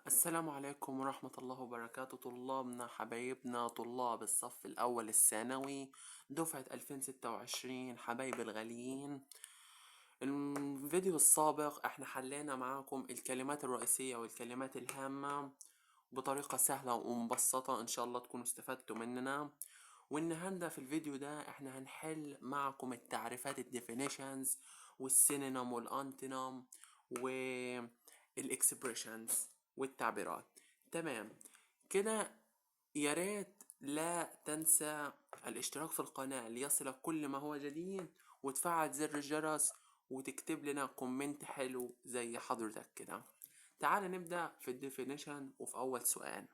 السلام عليكم ورحمة الله وبركاته، طلابنا حبايبنا طلاب الصف الأول الثانوي دفعة 2026، حبايب الغاليين. الفيديو السابق احنا حلينا معاكم الكلمات الرئيسية والكلمات الهامة بطريقة سهلة ومبسطة، ان شاء الله تكونوا استفدتوا مننا. والنهاردة في الفيديو ده احنا هنحل معكم التعريفات، ال definitions وال synonym وال antonym وال expressions والتعبيرات. تمام كده، يا ريت لا تنسى الاشتراك في القناة ليصلك كل ما هو جديد، وتفعل زر الجرس، وتكتب لنا comment حلو زي حضرتك كده. تعال نبدأ في ال definition وفي أول سؤال.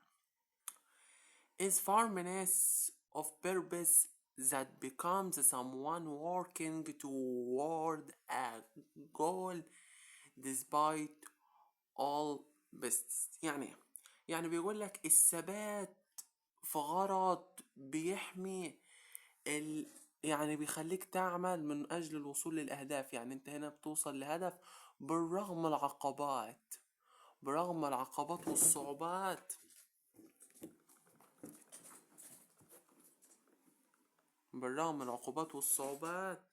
Is firmness of purpose that becomes someone working toward a goal despite all obstacles. يعني إيه؟ يعني بيقول لك الثبات في غرض بيحمي يعني بيخليك تعمل من أجل الوصول للأهداف. يعني أنت هنا بتوصل لهدف بالرغم العقبات، برغم العقبات والصعوبات، بالرغم العقوبات والصعوبات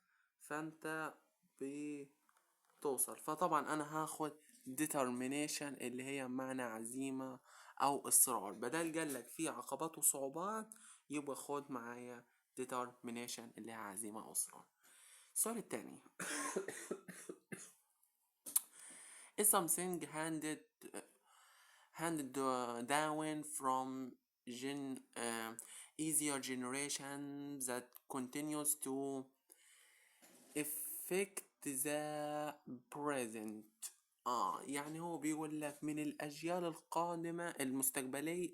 فأنت بتوصل. فطبعا أنا هاخد determination اللي هي معنى عزيمة أو إصرار. بدل قال لك في عقبات وصعوبات يبقى خد معايا determination اللي هي عزيمة أو إصرار. السؤال التاني is something handed down from easier generation that continues to affect the present. يعني هو بيقول لك من الأجيال القادمة المستقبلية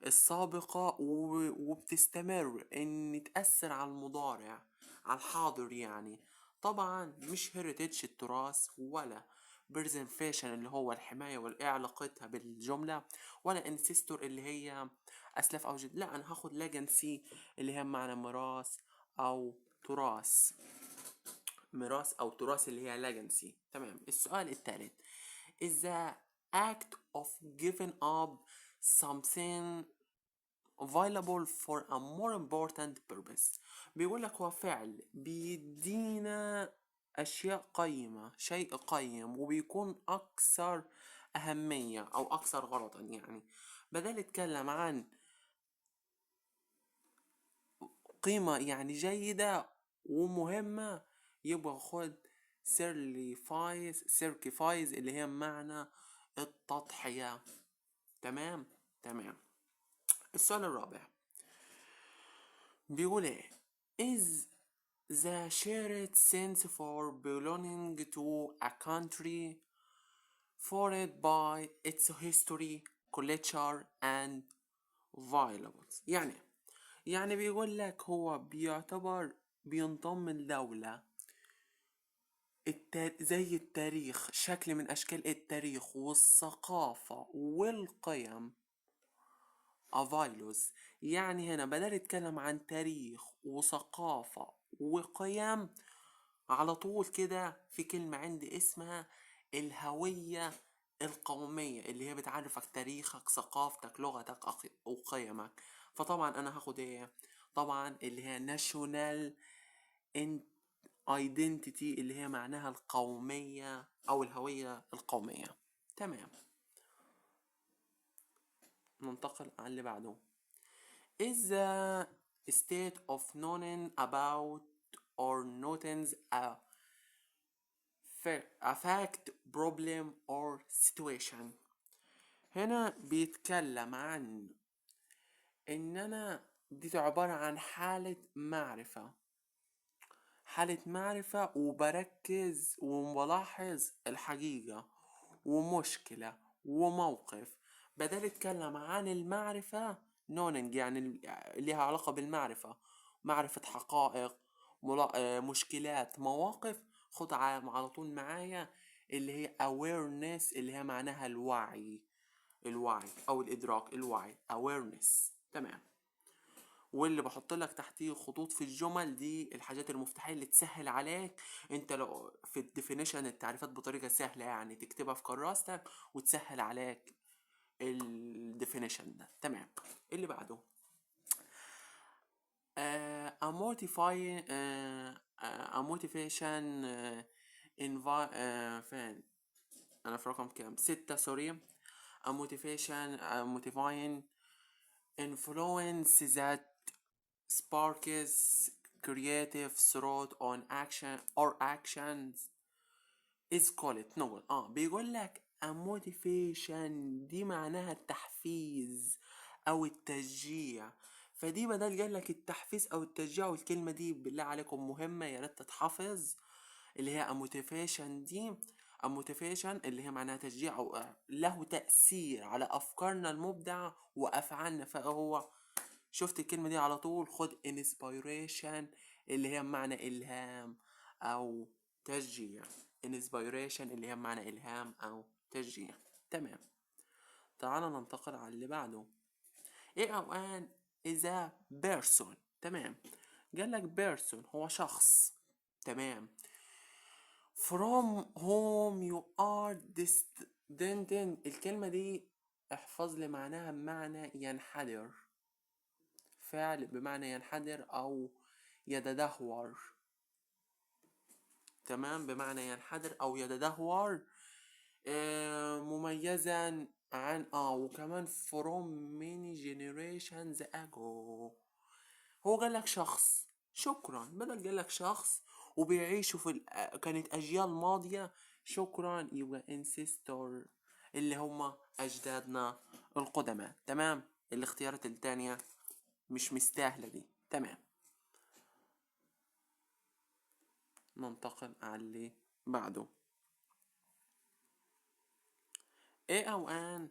السابقة وبتستمر إن تأثر على المضارع، على الحاضر. يعني طبعا مش heritage التراث، ولا preservation اللي هو الحماية والإيه علاقتها بالجملة، ولا ancestor اللي هي أسلاف أو جد. لا، أنا هاخد legacy اللي هي معنى ميراث أو تراث، ميراث أو تراث اللي هي legacy. تمام. السؤال الثالث is the act of giving up something valuable for a more important purpose. بيقول لك هو فعل بيدينا أشياء قيمة، شيء قيم وبيكون أكثر أهمية أو أكثر غرضا. يعني بدل يتكلم عن قيمة يعني جيدة ومهمة يبقى خد sacrifice اللي هي معنى التضحية. تمام تمام. السؤال الرابع بيقول ايه؟ is the shared sense for belonging to a country formed by its history, culture and values. يعني بيقول لك هو بيعتبر بينضم لدولة زي التاريخ، شكل من أشكال التاريخ والثقافة والقيم values. يعني هنا بدل يتكلم عن تاريخ وثقافة وقيم على طول كده في كلمة عندي اسمها الهوية القومية اللي هي بتعرفك تاريخك، ثقافتك، لغتك، وقيمك. فطبعا أنا هاخد إيه؟ طبعا اللي هي national identity اللي هي معناها القومية أو الهوية القومية. تمام. ننتقل على اللي بعده. is the state of knowing about or noting a fact, problem or situation. هنا بيتكلم عن إن أنا دي عبارة عن حالة معرفة، حالة معرفة وبركز وبلاحظ الحقيقة ومشكلة وموقف. بدل اتكلم عن المعرفة knowing يعني ليها علاقة بالمعرفة، معرفة حقائق، مشكلات، مواقف. خد على طول معايا اللي هي awareness اللي هي معناها الوعي، الوعي أو الإدراك، الوعي awareness. تمام. واللي بحط لك تحتيه خطوط في الجمل دي الحاجات المفتاحيه اللي تسهل عليك انت لو في ال definition التعريفات بطريقة سهله، يعني تكتبها في كراستك وتسهل عليك ال definition ده. تمام. اللي بعده a motify a motivation فين انا في رقم كام؟ 6، sorry. a motivation a motivating influence that sparks creative thought on action or actions is called نقول. بيقول لك a motivation دي معناها التحفيز او التشجيع، فدي بدل قال لك التحفيز او التشجيع، والكلمة دي بالله عليكم مهمة يا ريت تتحفظ، اللي هي a motivation دي، a motivation اللي هي معناها تشجيع او له تأثير على افكارنا المبدعة وافعالنا. فهو شفت الكلمة دي على طول خد inspiration اللي هي بمعنى إلهام أو تشجيع، inspiration اللي هي بمعنى إلهام أو تشجيع. تمام. تعال ننتقل على اللي بعده. A أو an is a person. تمام. قال لك person هو شخص. تمام. from whom you are descended، الكلمة دي احفظ لي معناها بمعنى ينحدر، فعل بمعنى ينحدر أو يتدهور. تمام، بمعنى ينحدر أو يتدهور، مميزا عن وكمان from many generations ago. هو قال لك شخص، شكرا، بدل قال لك شخص وبيعيشوا في كانت أجيال ماضية، شكرا، يبقى ancestor اللي هم أجدادنا القدماء. تمام. الاختيارات التانية مش مستاهلة دي. تمام. ننتقل على اللي بعده. A أو an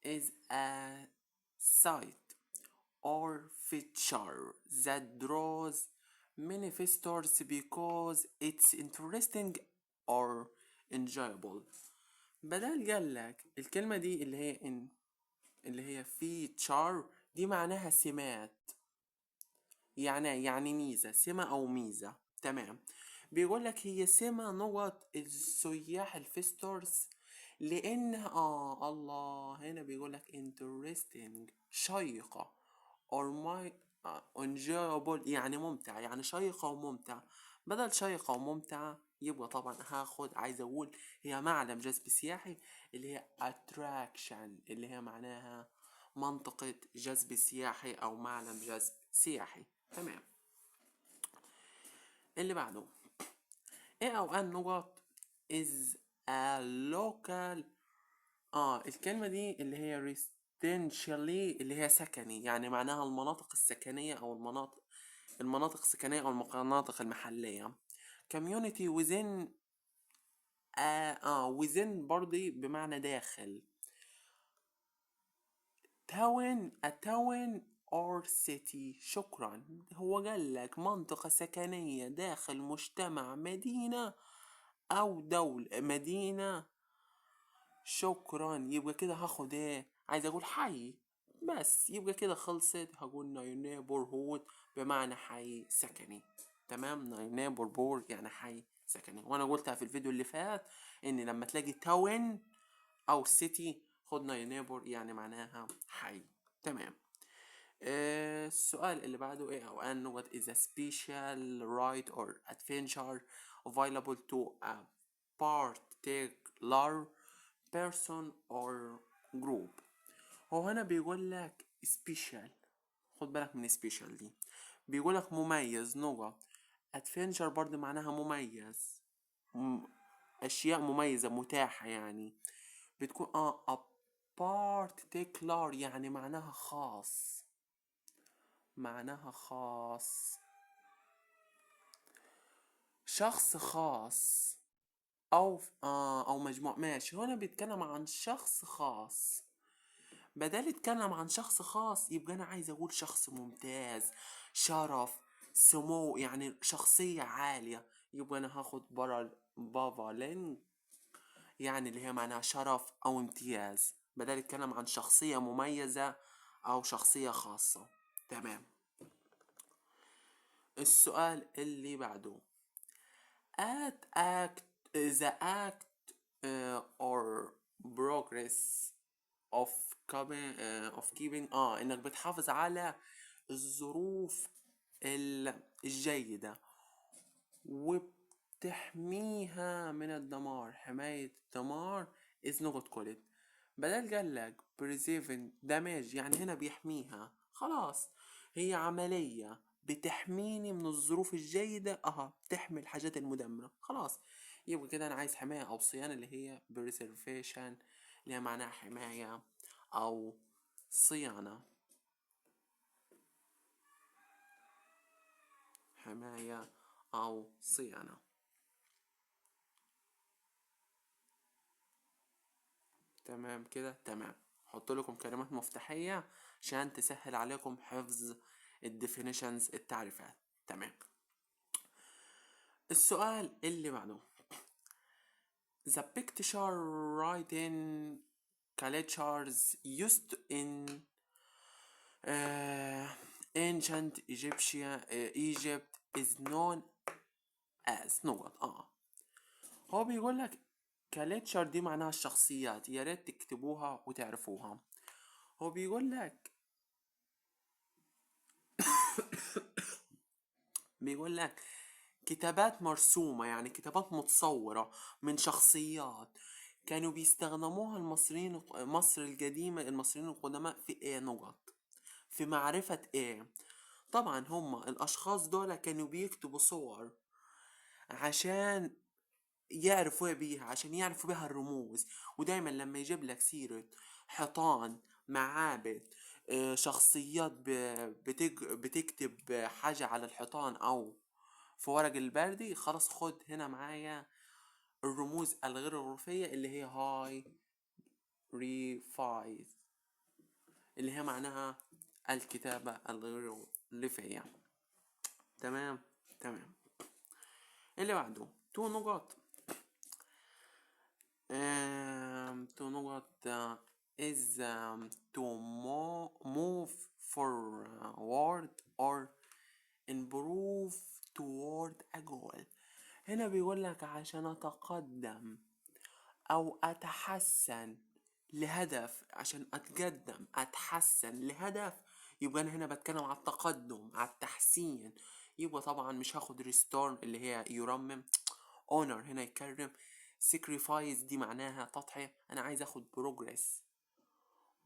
is a site or feature that draws many visitors because it's interesting or enjoyable. بدل قال لك الكلمة دي اللي هي in، اللي هي feature دي معناها سمات، يعني ميزة، سمة أو ميزة. تمام. بيقول لك هي سمة نقط السياح ال visitors لأن الله هنا بيقول لك interesting شيقة or my enjoyable يعني ممتع، يعني شيقة وممتع. بدل شيقة وممتعة يبقى طبعا هاخد، عايز اقول هي معلم جذب سياحي اللي هي attraction اللي هي معناها منطقة جذب سياحي او معلم جذب سياحي. تمام. اللي بعده A أو an نقط is a local، الكلمة دي اللي هي residentially اللي هي سكني، يعني معناها المناطق السكنية أو المناطق السكنية أو المناطق المحلية. community within within برضه بمعنى داخل. town، a town or city، شكرا. هو قال لك منطقة سكنية داخل مجتمع مدينة أو دولة، مدينة، شكرا. يبقى كده هاخد ايه؟ عايز اقول حي بس، يبقى كده خلصت. هقول neighborhood بمعنى حي سكني. تمام، neighborhood يعني حي سكني. وانا قلتها في الفيديو اللي فات ان لما تلاقي town او city خد neighbor يعني معناها حي. تمام. السؤال اللي بعده ايه او ان what is a special ride or adventure available to a particular person or group. هو هنا بيقول لك special، خد بالك من special دي، بيقول لك مميز نقط. adventure برضه معناها مميز، اشياء مميزة متاحة، يعني بتكون a particular يعني معناها خاص، معناها خاص، شخص خاص أو مجموعة. ماشي، هنا بيتكلم عن شخص خاص. بدل يتكلم عن شخص خاص يبقى أنا عايز أقول شخص ممتاز، شرف، سمو، يعني شخصية عالية. يبقى أنا هاخد بافالين يعني اللي هي معناها شرف أو امتياز، بدل يتكلم عن شخصية مميزة أو شخصية خاصة. تمام. السؤال اللي بعده at act the act or progress of keeping انك بتحافظ على الظروف الجيدة وبتحميها من الدمار، حماية الدمار is not called. بدل قال لك preserving damage يعني هنا بيحميها، خلاص هي عملية بتحميني من الظروف الجيدة، بتحمي الحاجات المدمرة، خلاص يبقى كده أنا عايز حماية أو صيانة اللي هي preservation اللي هي معناها حماية أو صيانة، حماية أو صيانة. تمام كده، تمام. حط لكم كلمات مفتاحية عشان تسهل عليكم حفظ ال definitions التعريفات. تمام. السؤال اللي بعده The picture writing cultures used in ancient Egypt is known as نقط. هو بيقول لك culture دي معناها الشخصيات، يا ريت تكتبوها وتعرفوها. هو بيقول لك بيقول لك كتابات مرسومة، يعني كتابات متصورة من شخصيات كانوا بيستخدموها المصريين، مصر القديمة، المصريين القدماء في ايه نقط، في معرفة ايه. طبعا هم الاشخاص دول كانوا بيكتبوا صور عشان يعرفوا بيها، عشان يعرفوا بيها الرموز. ودايما لما يجيب لك سيرة حيطان، معابد، شخصيات بتكتب حاجة على الحيطان أو في ورق البردي، خلاص خد هنا معايا الرموز الغير الغرفية اللي هي hieroglyphs اللي هي معناها الكتابة الغير غرفية. تمام تمام. اللي بعده to نقط، to نقط is to move forward or improve toward a goal. هنا بيقول لك عشان أتقدم أو أتحسن لهدف، عشان أتقدم أتحسن لهدف، يبقى أنا هنا بتكلم على التقدم على التحسين. يبقى طبعا مش هاخد restore اللي هي يرمم، honor هنا يكرم، sacrifice دي معناها تضحية، أنا عايز أخد progress،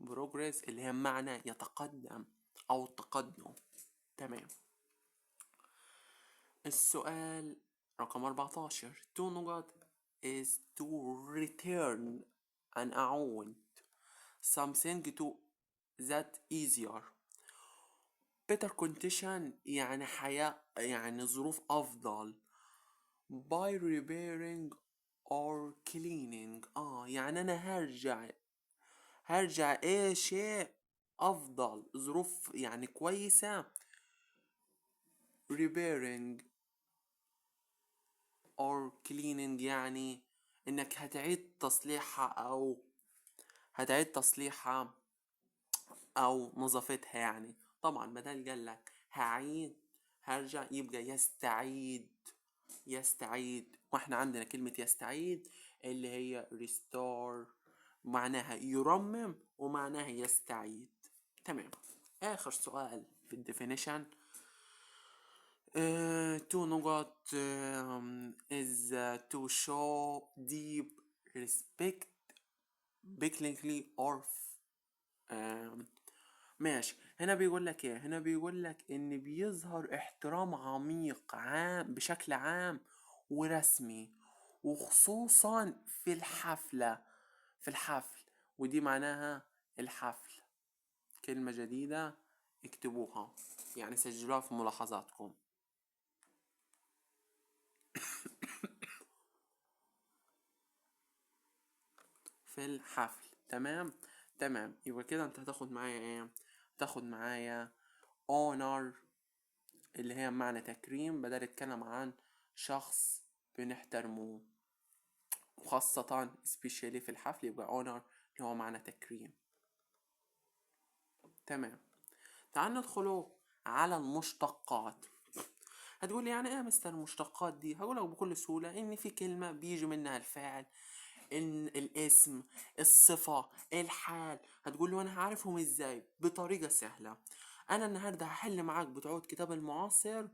progress اللي هي معنى يتقدم أو التقدم. تمام. السؤال رقم 14 to نقط is to return أن أعود something to that easier better condition يعني حياة، يعني ظروف أفضل by repairing or cleaning. يعني أنا هرجع إيه شيء أفضل، ظروف يعني كويسة، repairing or cleaning يعني إنك هتعيد تصليحها أو هتعيد تصليحها أو نظافتها. يعني طبعا بدل قال لك هعيد هرجع يبقى يستعيد، يستعيد، واحنا عندنا كلمة يستعيد اللي هي restore معناها يرمم ومعناها يستعيد. تمام. آخر سؤال في ال definition to نقط is to show deep respect publicly or ماشي. هنا بيقول لك ايه؟ هنا بيقول لك ان بيظهر احترام عميق عام بشكل عام ورسمي، وخصوصا في الحفلة، في الحفل، ودي معناها الحفل. كلمة جديدة اكتبوها، يعني سجلوها في ملاحظاتكم. في الحفل. تمام تمام. يبقى كده انت هتاخد معايا ايه؟ هتاخد معايا honor اللي هي معنى تكريم، بدل اتكلم عن شخص بنحترمه وخاصة especially في الحفل، يبقى honor اللي هو معنى تكريم. تمام. تعال ندخلوا على المشتقات. هتقول لي يعني ايه يا مستر المشتقات دي؟ هقول لك بكل سهولة ان في كلمة بيجي منها الفاعل، ان الاسم، الصفة، الحال. هتقول لي وانا هعرفهم ازاي؟ بطريقة سهلة. انا النهاردة هحل معاك بتعود كتاب المعاصر،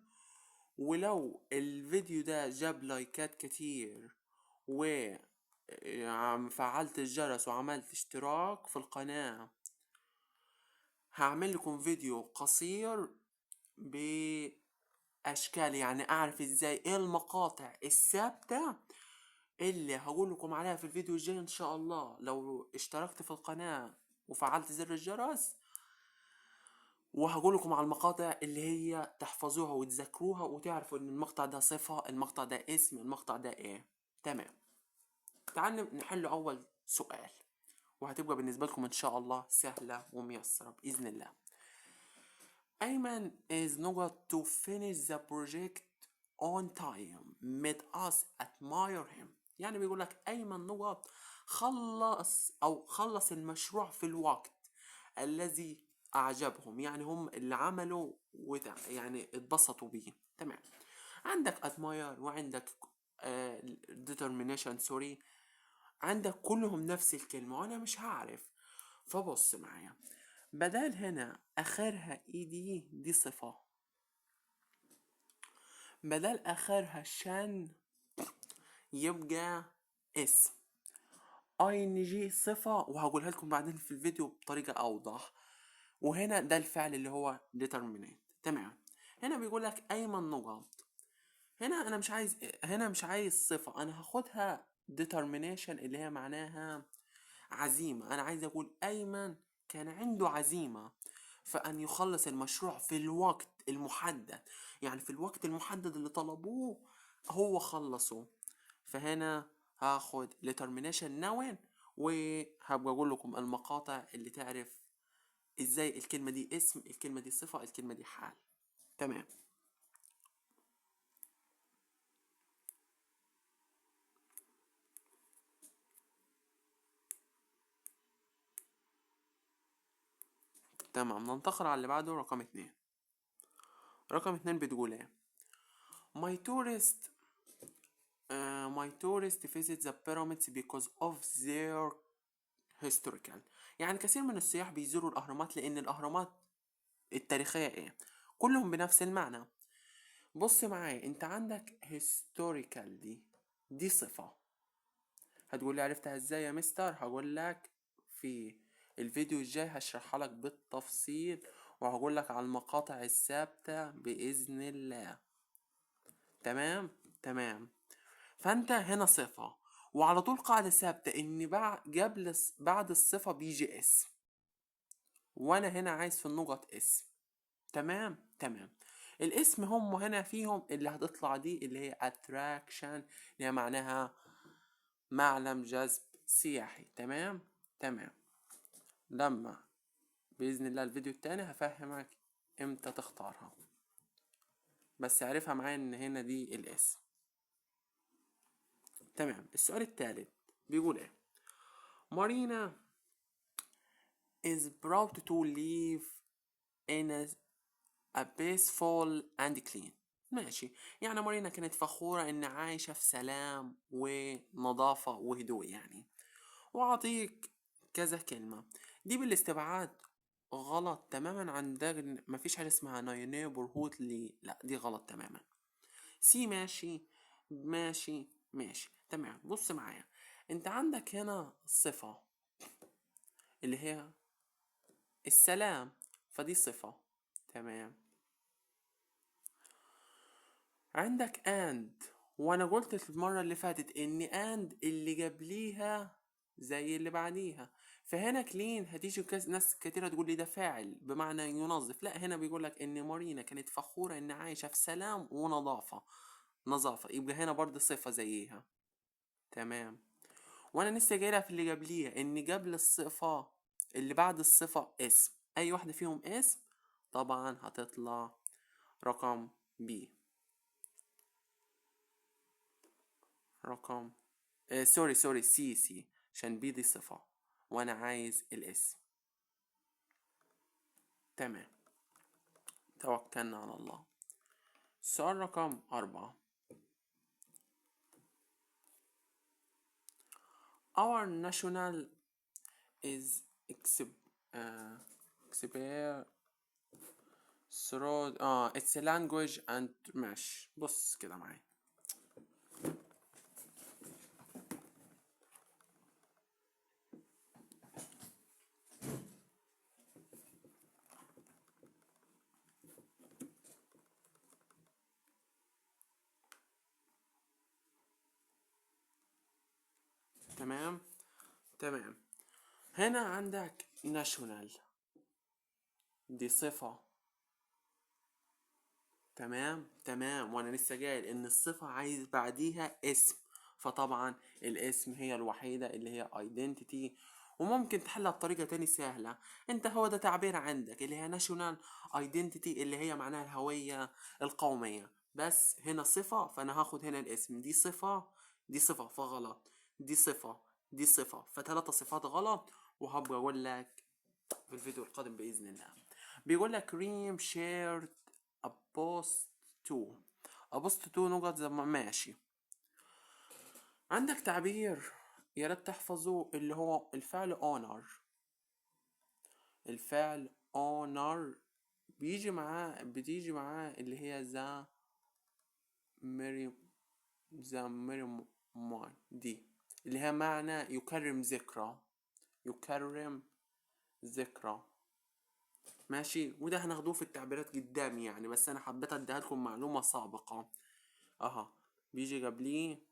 ولو الفيديو ده جاب لايكات كتير و فعلت الجرس وعملت اشتراك في القناة، هعمل لكم فيديو قصير بأشكال، يعني أعرف إزاي إيه المقاطع الثابتة اللي هقول لكم عليها في الفيديو الجاي إن شاء الله لو اشتركت في القناة وفعلت زر الجرس، وهقول لكم على المقاطع اللي هي تحفظوها وتذاكروها وتعرفوا إن المقطع ده صفة، المقطع ده اسم، المقطع ده إيه. تمام، تعال نحل أول سؤال، وهتبقى بالنسبة لكم إن شاء الله سهلة وميسرة بإذن الله. أيمن is not to finish the project on time made us admire him. يعني بيقول لك أيمن نقط خلص أو خلص المشروع في الوقت الذي أعجبهم، يعني هم اللي عملوا يعني اتبسطوا بيه. تمام، عندك admire وعندك determination، سوري، عندك كلهم نفس الكلمة وأنا مش هعرف. فبص معايا، بدل هنا آخرها ed دي صفة، بدل آخرها tion يبقى اسم، ing صفة، وهقولها لكم بعدين في الفيديو بطريقة أوضح. وهنا ده الفعل اللي هو determinate. تمام، هنا بيقول لك أيمن نقط، هنا أنا مش عايز، هنا مش عايز صفة، أنا هاخدها determination اللي هي معناها عزيمة. أنا عايز أقول أيمن كان عنده عزيمة فأن يخلص المشروع في الوقت المحدد، يعني في الوقت المحدد اللي طلبوه هو خلصه. فهنا هاخد determination noun، وهبقى أقول لكم المقاطع اللي تعرف إزاي الكلمة دي اسم، الكلمة دي صفة، الكلمة دي حال. تمام، تمام، ننتقل على اللي بعده رقم 2. رقم 2 بتقول ايه؟ My tourist visit the pyramids because of their historical. يعني كثير من السياح بيزوروا الأهرامات لأن الأهرامات التاريخية ايه؟ كلهم بنفس المعنى. بص معايا، انت عندك historical دي صفة. هتقول لي عرفتها ازاي يا مستر؟ هقول لك في الفيديو الجاي هشرحها لك بالتفصيل، وهقول لك على المقاطع الثابتة بإذن الله. تمام، تمام. فأنت هنا صفة، وعلى طول قاعدة ثابتة إن بعد الصفة بيجي اسم، وأنا هنا عايز في النقط اسم. تمام، تمام. الاسم هم هنا فيهم اللي هتطلع دي اللي هي attraction، اللي هي معناها معلم جذب سياحي. تمام، تمام. لما بإذن الله الفيديو التاني هفهمك امتى تختارها، بس اعرفها معايا ان هنا دي الاسم. تمام. السؤال التالت بيقول ايه؟ مارينا is proud to live in a peaceful and clean. ماشي، يعني مارينا كانت فخورة ان عايشة في سلام ونظافة وهدوء يعني. وأعطيك كذا كلمة دي بالاستبعاد غلط تماما، عندك مفيش حاجة اسمها neighborhood لي، لا دي غلط تماما. C ماشي ماشي ماشي. تمام، بص معايا، انت عندك هنا صفة اللي هي السلام، فدي صفة. تمام، عندك and، وانا قلت المرة اللي فاتت ان and اللي جابليها زي اللي بعديها، فهنا clean هتيجي ناس كتيرة تقول لي ده فاعل بمعنى ينظف، لا هنا بيقول لك ان مارينا كانت فخورة ان عايشة في سلام ونظافة، نظافة، يبقى هنا برضه صفة زيها. تمام، وانا لسه جايلها في اللي قبليها ان قبل الصفة اللي بعد الصفة اسم، اي واحدة فيهم اسم طبعا هتطلع رقم B، رقم سوري سوري C، C عشان B دي صفة وانا عايز الاسم. تمام. توكلنا على الله. السؤال رقم 4. Our national is expert through it's a language and ماشي. بص كده معايا، تمام تمام. هنا عندك national دي صفة، تمام تمام، وانا لسه جاي ان الصفة عايز بعديها اسم، فطبعا الاسم هي الوحيدة اللي هي identity. وممكن تحلها بطريقة تاني سهلة، انت هو ده تعبير عندك اللي هي national identity اللي هي معناها الهوية القومية، بس هنا صفة فانا هاخد هنا الاسم، دي صفة دي صفة فغلط، دي صفة دي صفة، فتلاتة صفات غلط. وهبقى اقول لك في الفيديو القادم بإذن الله. بيقول لك ريم shared a post to a post to نقط زي ما ماشي. عندك تعبير يا ريت تحفظه اللي هو الفعل honor. الفعل honor بيجي معاه، بتيجي معاه اللي هي the memory، the memory دي اللي هي معنى يكرم ذكرى، يكرم ذكرى ماشي. وده هناخدوه في التعبيرات قدام يعني، بس انا حبيت اديها لكم معلومة سابقة. بيجي قبليه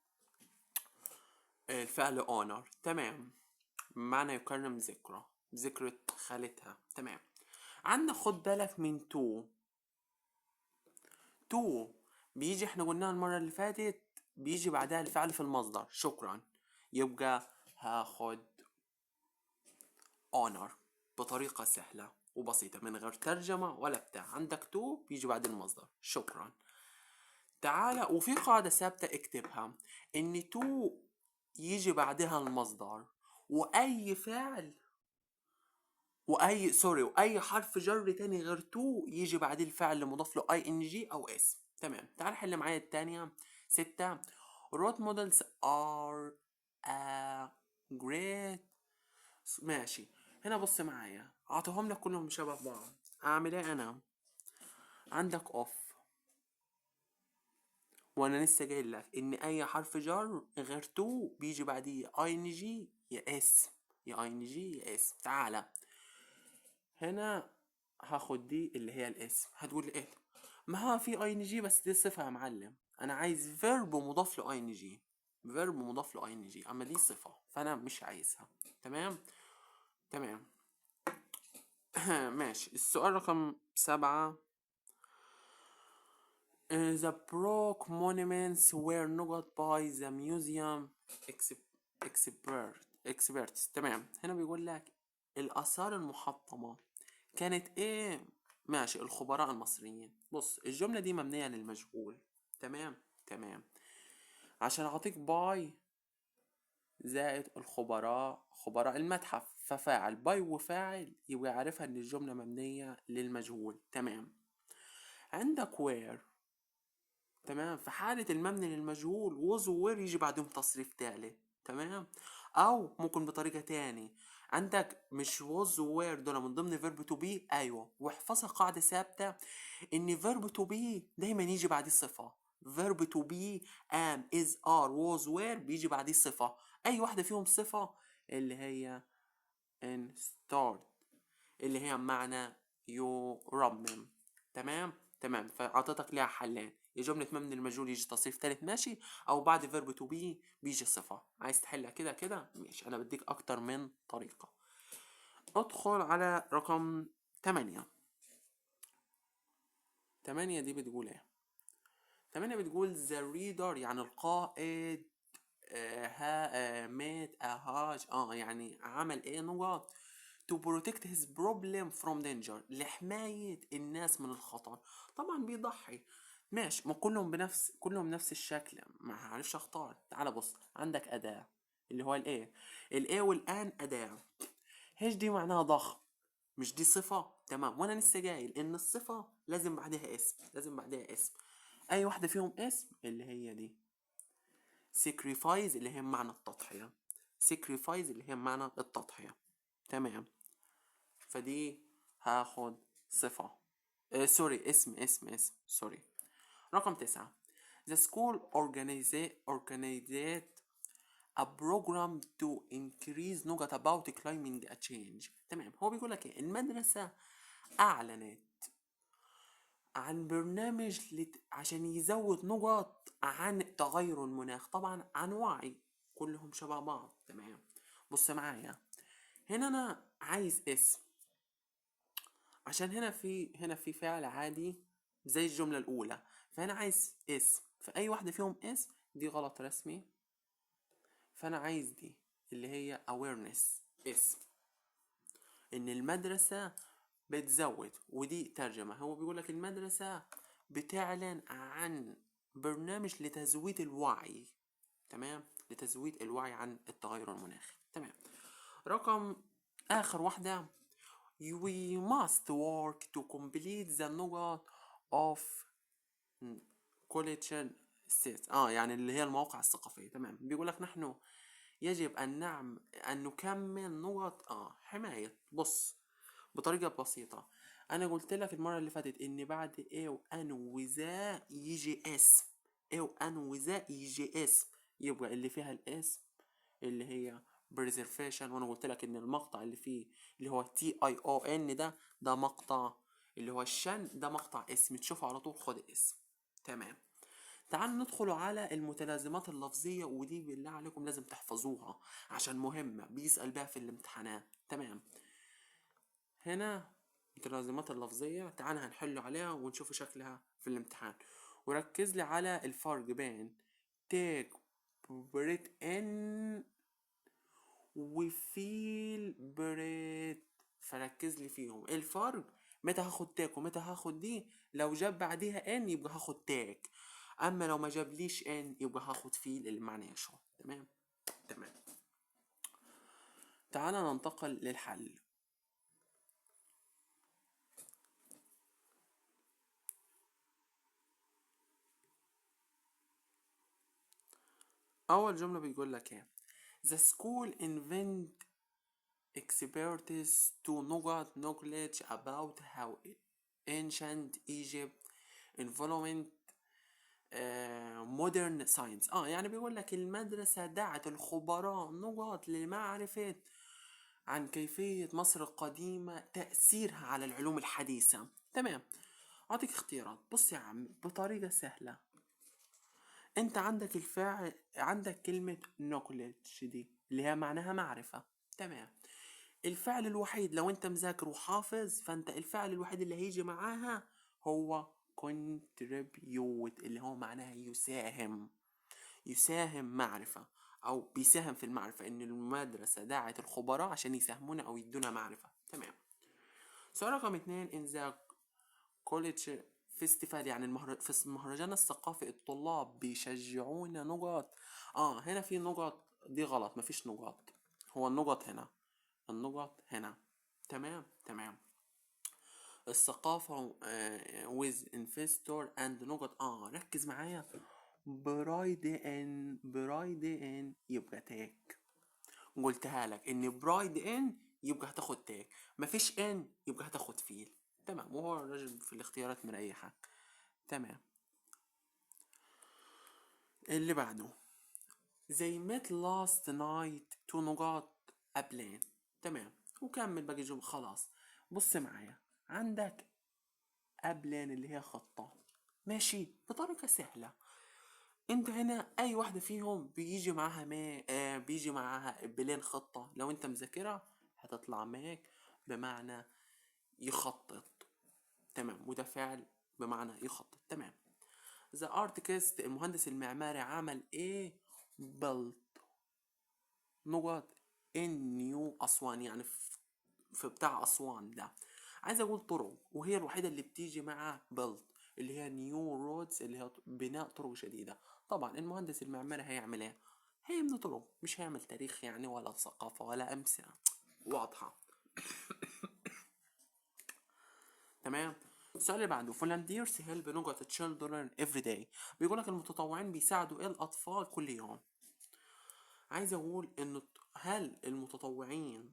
الفعل honor، تمام، معنى يكرم ذكرى، ذكرى خالتها، تمام. عندك خد بالك من to، to بيجي احنا قلناها المرة اللي فاتت بيجي بعدها الفعل في المصدر، شكرا، يبقى هاخد honor بطريقة سهلة وبسيطة من غير ترجمة ولا بتاع. عندك to بيجي بعد المصدر، شكرا. تعالى، وفي قاعدة ثابتة اكتبها ان to يجي بعدها المصدر، واي فعل واي sorry واي حرف جر تاني غير to يجي بعديه الفعل اللي مضاف له ing او اسم، تمام. تعال حل معايا التانية. 6 role models are a great ماشي. هنا بص معايا، اعطيهم لك كلهم شبه بعض. اعمل ايه انا؟ عندك of، وانا لسه جاي لك ان اي حرف جر غير to بيجي بعديه ing يا اسم، يا ing يا اسم. تعالى هنا هاخد دي اللي هي الاسم. هتقول لي ايه؟ ما هو في ing بس دي صفة يا معلم، انا عايز verb مضاف له ing، verb مضاف له ing، اما دي صفة فانا مش عايزها، تمام تمام. ماشي. السؤال رقم 7. The broke monuments were not by the museum experts، تمام. هنا بيقول لك الآثار المحطمة كانت ايه؟ ماشي، الخبراء المصريين. بص الجملة دي مبنية للمجهول، تمام تمام، عشان اعطيك by زائد الخبراء، خبراء المتحف، ففاعل by وفاعل يبقى عارفها ان الجملة مبنية للمجهول، تمام. عندك were، تمام، في حالة المبني للمجهول was were يجي بعدهم تصريف تالت، تمام. او ممكن بطريقة تاني، عندك مش was were دول من ضمن verb to be، ايوه، واحفظها قاعدة ثابتة ان verb to be دايما يجي بعديه صفة، verb to be am is are was were بيجي بعديه صفة، اي واحدة فيهم صفة اللي هي installed اللي هي معنى يرمم، تمام تمام. فاعطيتك ليها حلين، يا جملة مبني المجهول يجي تصريف تالت ماشي، او بعد verb to be بيجي صفة. عايز تحلها كده كده ماشي، انا بديك اكتر من طريقة. ادخل على رقم 8. 8 دي بتقول ايه؟ 8 بتقول the leader يعني القائد، ها، made a hedge، يعني عمل ايه نقط to protect his problem from danger، لحماية الناس من الخطر. طبعا بيضحي ماشي، ما كلهم بنفس، كلهم نفس الشكل، ما عرفش اختار. تعال بص، عندك أداة اللي هو الايه، الايه والان أداة، هيش دي معناها ضخم، مش دي صفة؟ تمام. وانا لسه قايل ان الصفة لازم بعدها اسم، لازم بعدها اسم. اي واحدة فيهم اسم؟ اللي هي دي sacrifice اللي هي معنى التضحية، sacrifice اللي هي معنى التضحية. تمام. فدي هاخد صفة، sorry، اسم، اسم، اسم، sorry. رقم 9، The school organized a program to increase نقط about climate change. تمام. هو بيقول لك ايه؟ المدرسة أعلنت عن برنامج عشان يزود نقط عن تغير المناخ، طبعا عن وعي، كلهم شبه بعض. تمام. بص معايا هنا، أنا عايز اسم عشان هنا في فعل عادي زي الجملة الأولى، فأنا عايز اسم، فأي واحدة فيهم اسم، دي غلط رسمي، فأنا عايز دي اللي هي awareness اسم، إن المدرسة بتزود، ودي ترجمة، هو بيقول لك المدرسة بتعلن عن برنامج لتزويد الوعي. تمام، لتزويد الوعي عن التغير المناخي. تمام. رقم آخر واحدة، we must work to complete the نقط of culture state. يعني اللي هي المواقع الثقافية. تمام. بيقول لك نحن يجب أن أن نكمل نقط حماية. بص بطريقة بسيطة، أنا قلت لك المرة اللي فاتت إن بعد A و N و the يجي اسم، A و N و the يجي اسم، يبقى اللي فيها الاسم اللي هي preservation. وأنا قلت لك إن المقطع اللي فيه اللي هو T I O N ده مقطع اللي هو الشن، ده مقطع اسم، تشوفه على طول خد اسم. تمام. تعالوا ندخل على المتلازمات اللفظية، ودي بالله عليكم لازم تحفظوها عشان مهمة، بيسأل بيها في الامتحانات. تمام. هنا المتلازمات اللفظية تعالى هنحل عليها ونشوف شكلها في الامتحان، وركز لي على الفرق بين take pride in و feel pride، فركز لي فيهم الفرق، متى هاخد take ومتى هاخد دي. لو جاب بعديها in يبقى هاخد take، اما لو ما جابليش in يبقى هاخد feel اللي معناه يشعر. تمام. تمام. تعالى ننتقل للحل. أول جملة بيقول لك إيه؟ The school invent experts to نقط knowledge about how ancient Egypt environment modern science. يعني بيقول لك المدرسة دعت الخبراء نقط لمعرفة عن كيفية مصر القديمة تأثيرها على العلوم الحديثة. تمام. أعطيك اختيارات. بص يا عم بطريقة سهلة، انت عندك الفعل، عندك كلمة knowledge دي اللي هي معناها معرفة. تمام. الفعل الوحيد لو انت مذاكر وحافظ، فانت الفعل الوحيد اللي هيجي معاها هو contribute اللي هو معناها يساهم، يساهم معرفة او بيساهم في المعرفة، ان المدرسة دعت الخبراء عشان يساهمونا او يدونا معرفة. تمام. سؤال رقم 2، in the college festival، يعني في المهرجان الثقافي الطلاب بيشجعونا نقط. هنا في نقط، دي غلط، مفيش نقط، هو النقط هنا، النقط هنا. تمام. تمام. الثقافة، with investor and نقط. ركز معايا، pride in، pride in يبقى take، قلتها لك ان pride in يبقى هتاخد take، مفيش in يبقى هتاخد feel. تمام. وهو الراجل في الاختيارات مريحك. تمام. اللي بعده they met last night to نقط a plan. تمام. وكمل باقي الجملة. خلاص. بص معايا، عندك a plan اللي هي خطة، ماشي، بطريقة سهلة. انت هنا اي واحدة فيهم بيجي معاها ما، بيجي معاها plan خطة، لو انت مذاكرها هتطلع make بمعنى يخطط. تمام. وده فعل بمعنى يخطط. تمام. The architect المهندس المعماري عمل ايه؟ built نقط in new أسوان، يعني في بتاع أسوان ده. عايز أقول طرق، وهي الوحيدة اللي بتيجي مع built اللي هي new roads اللي هي بناء طرق جديدة. طبعا المهندس المعماري هيعمل ايه؟ هيبني طرق، مش هيعمل تاريخ يعني ولا ثقافة ولا أمثلة واضحة. تمام. السؤال اللي بعده volunteers help نقط children every day. بيقول لك المتطوعين بيساعدوا ايه الاطفال كل يوم. عايز اقول ان هل المتطوعين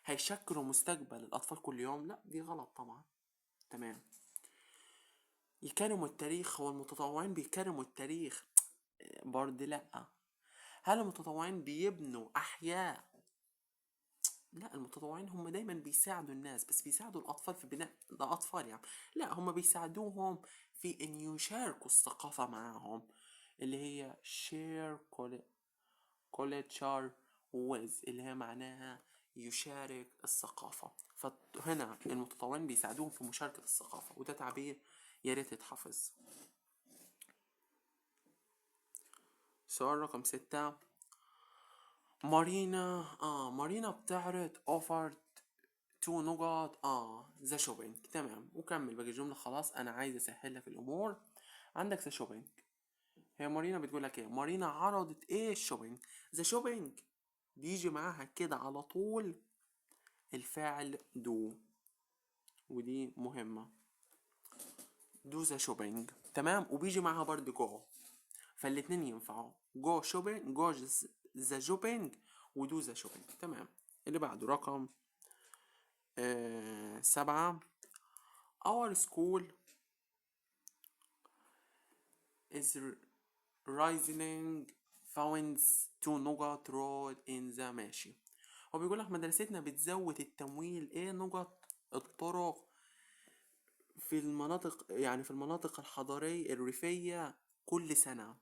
هيشكلوا مستقبل الاطفال كل يوم؟ لا دي غلط طبعا. تمام. يكرموا التاريخ، هو المتطوعين بيكرموا التاريخ؟ برضه لا. هل المتطوعين بيبنوا احياء؟ لا، المتطوعين هم دايما بيساعدوا الناس، بس بيساعدوا الاطفال في بناء، ده اطفال يعني، لا هم بيساعدوهم في ان يشاركوا الثقافة معاهم اللي هي share culture with، اللي هي معناها يشارك الثقافة. فهنا المتطوعين بيساعدوهم في مشاركة الثقافة، وده تعبير يا ريت يتحفظ. سؤال رقم 6، مارينا مارينا بتعرض offered to نقط the shopping. تمام، وكمل باقي الجملة. خلاص انا عايز اسهل لك الامور. عندك the shopping، هي مارينا بتقول لك ايه؟ مارينا عرضت ايه ال shopping؟ the shopping بيجي معاها كده على طول الفاعل do، ودي مهمة، do the shopping. تمام، وبيجي معاها برضه go، فالاتنين ينفعوا، go shopping، go the shopping و do the shopping. تمام. اللي بعده رقم 7، our school is raising funds to نقط road in the ماشي. هو بيقول لك مدرستنا بتزود التمويل ايه نقط الطرق في المناطق، يعني في المناطق الحضرية الريفية كل سنة.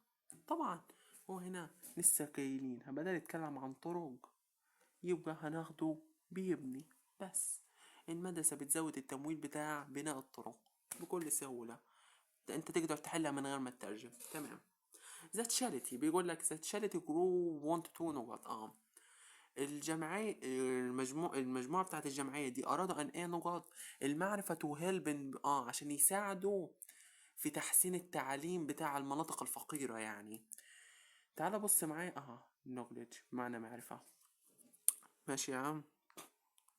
طبعا هو هنا لسه قايلين بدل يتكلم عن طرق يبقى هناخده بيبني، بس المدرسة بتزود التمويل بتاع بناء الطرق بكل سهولة، انت تقدر تحلها من غير ما تترجم. تمام. the charity بيقول لك the charity group want to نقط الجمعية، المجموعة بتاعت الجمعية دي أرادوا أن إيه نقط المعرفة to help عشان يساعدوا في تحسين التعليم بتاع المناطق الفقيرة. يعني تعال بص معايا، knowledge معنى معرفة، ماشي يا عم،